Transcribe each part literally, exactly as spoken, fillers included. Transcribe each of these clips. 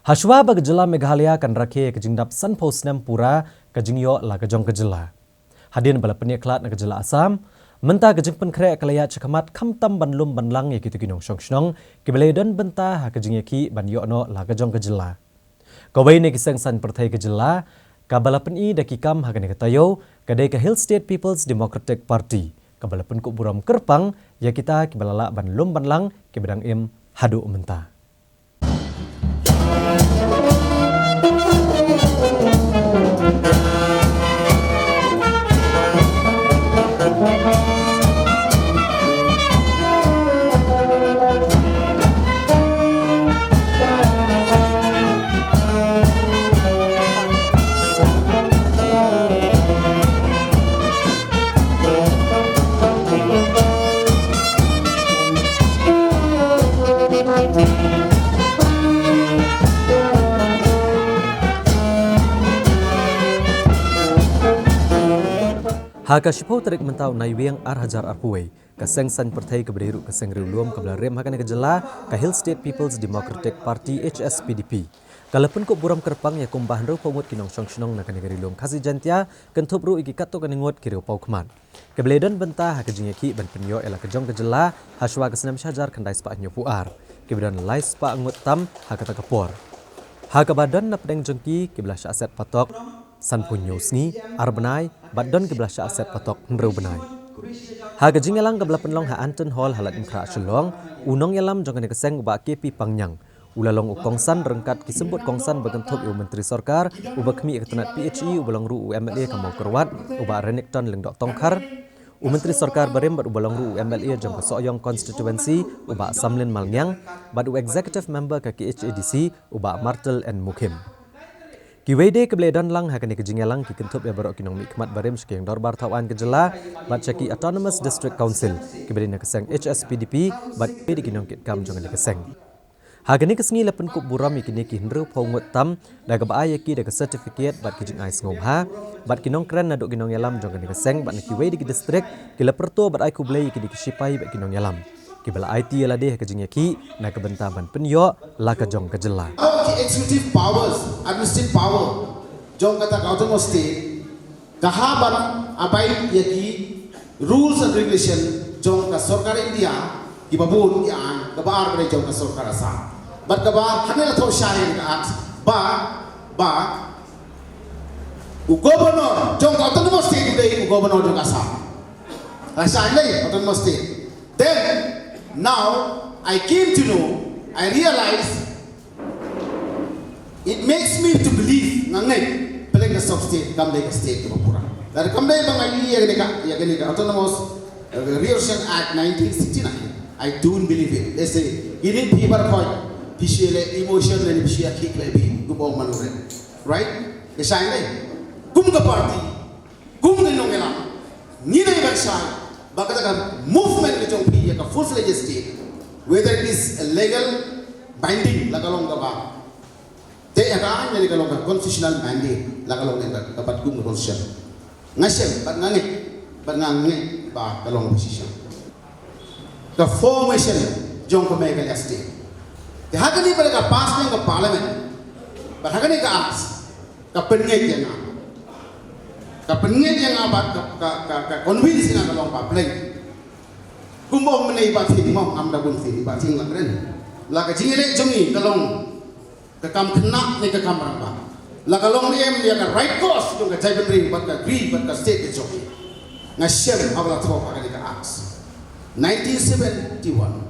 Hashwa ba ka jylla Meghalaya kan rakhe ïa ka jingdap sanphew snem pura ka jingïoh la ka jong ka jylla. Hadien ba la pynïakhlad na ka jylla Assam, mynta ka jingpynkhreh ka la ïaid shakhmat khamtam ban lum ban lang ïa kito ki nongshong shnong kiba la ïadon bynta ha ka jingïakhih ban ïoh noh la ka jong ka jylla. Kawei na ki seng saiñ pyrthei ka jylla kaba la pyni da ki kam ha kane ka taïew ka dei ka Hill State People's Democratic Party, kaba la pynkup burom kyrpang ïa kita kiba la lah ban lum ban lang kiba dang im haduh mynta. Ha ka shiphew tarik mynta u Naiwieng ar hajar arphew wei, ka seng saiñ pyrthei kaba dei ruh ka seng riewlum kaba la rim ha kane ka jylla, ka Hill State People's Democratic Party, H S P D P, ka la pynkup burom kyrpang ïa kumba hynriewphew ngut ki nongshong shnong na kane ka Ri Lum Khasi Jaiñtia, kynthup ruh ïa ki katto katne ngut ki riewpawkhmat, kiba la ïadon bynta ha ka jingïakhih ban pynïoh ïa la ka jong ka jylla hashwa ka snem shi hajar khyndai spah hynñiewphew ar, kiba don lai spah ngut tam ha kata ka por. Ha kaba don na pdeng jong ki kiba la shah set patok sanphew hynñiew sngi, ar bnai, bad don kiba la shah set patok hynriew bnai. Ha ka jingïalang kaba la pynlong ha Anton Hall ha Laitumkhrah, Shillong, u nongïalam jong kane ka seng, u Bah K P Pangñiang, u la long u kongsan ryngkat ki symbud kongsan ba kynthup ïa u Myntri Sorkar uba khmih ïa ka tnat P H E, uba long ruh u M L A ka Mawkyrwat, u Bah Renikton Lyngdoh Tongkhar, u Myntri Sorkar barim bad uba long ruh u M L A jong ka Sohiong Constituency, u Bah Samlin Malngiang, bad u Executive Member ka K H A D C, u Bah Martel N Mukhim. Kiwei de kiba la ïadon lang ha kane ka jingïalang ki kynthup ïa baroh ki nongmihkhmat barim sha ki ïing dorbar thaw aiñ ka jylla bad sha ki Autonomous District Council kiba dei na ka seng H S P D P bad kiwei de ki nongkitkam jong kane ka seng. Ha kane ka sngi la pynkup burom ïa kine ki hynriewphew ngut tam da kaba ai ïa ki da ka certificate bad ki jingai sngewbha, bad ki nongkren naduh ki nongïalam jong kane ka seng bad na kiwei de ki district ki la pyrto bad ai khublei ïa kine ki shipai bad ki nongïalam kiba la aiti ïa lade ha ka jingïakhih na ka bynta ban pynïoh la ka jong ka jylla. Ki executive powers, administrative power jong kata ka Autonomous State, ka hap ban abide ïa ki rules and regulation jong ka Sorkar India, kiba bun ki aiñ, kaba ar ka dei jong ka Sorkar Assam. Bad kaba hangne la thoh shai ïa ka Act ba, ba u Governor jong ka Autonomous State u dei u Governor jong ka Assam. Ka shai lei Autonomous State. Then now I came to know, I realize it makes me to believe, nga ngeit, pyrshah ka sub state kam dei ka state kaba pura. Lada kam dei ba nga ïohi ïa kane ka, ïa kane ka Autonomous, uh, Reorganization Act nineteen sixty-nine, I don't believe it. Let's say, ini phi bar khoi, phi shu leh emotion ne phi shu ïa khih leh phi, kumba ong mano re. Right? Ka shai lei. Kum ka party, kum ka nongïalam, ngi dei ban shai ba kata ka movement ka jong phi ïa ka full-fledged state, whether it is a legal binding la ka long kaba, te ïa ka aiñ ne ka long ka constitutional mandate la ka long ïa ka, ka pat kum ka constitution. Nga shem bad nga ngeit, bad nga ngeit ba ka long ka shisha ka formation jong ka Meghalaya state. Te ha kane ba ka pass jong ka parliament bad ha kane ka act, ka pynngeit ïa nga. Ka pynngeit ïa nga bad ka, ka, ka, ka convince ïa nga ka long ba pleng. Kumba ong mynne i Bah Thieng mo, ngam da bun Thieng, i Bah Thieng la kren. La ka jingïaleh jong ngi ka long ka kam khynnah ne ka kam rangbah. La ka long ne em ïa ka right cause jong ka jaitbynriew bad ka ri bad ka state ka jong ngi. Nga shem haba la thoh ha kane ka act nineteen seventy-one.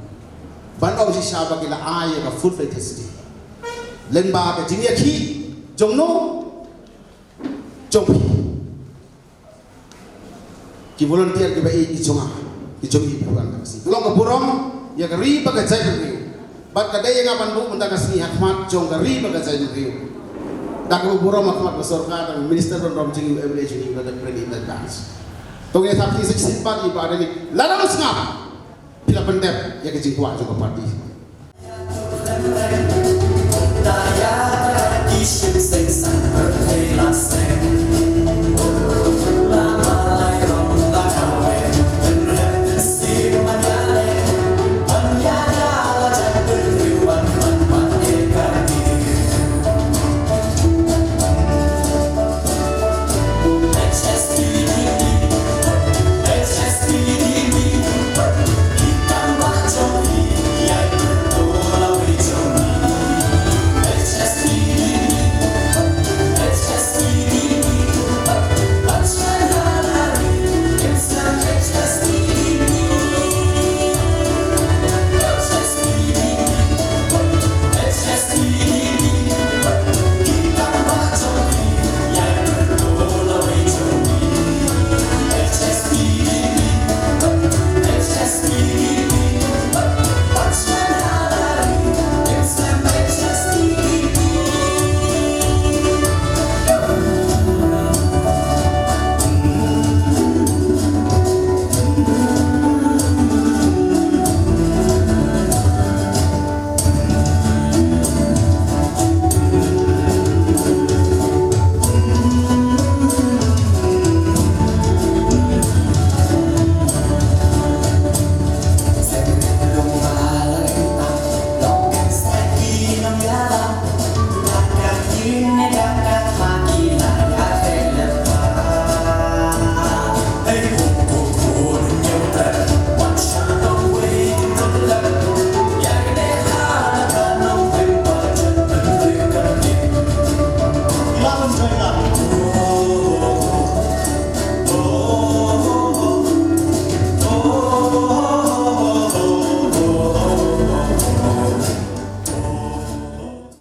Ban ong shisha ba ki la ai ïa ka full fledged state. Lyngba ka jingïakhih jong no? Jong phi. Ki volunteer kiba ïeit ki jong nga, ki jong ngi kiba wan ka sngi. Ka long ka burom ïa ka ri bad ka jaitbynriew. Bad ka dei ïa nga ban buh mynta ka sngi ha khmat jong ka ri bad ka jaitbynriew. Da kaba burom ha khmat ka sorkar, da ka minister ban burom jong ngi, M L A jong ngi, da ka president, da ka dance. To ngin ïa thap kti sa shisien pat ïa i Bah Renik. Lada u sngap, phi la pyndep ïa ka jingkwah jong ka party.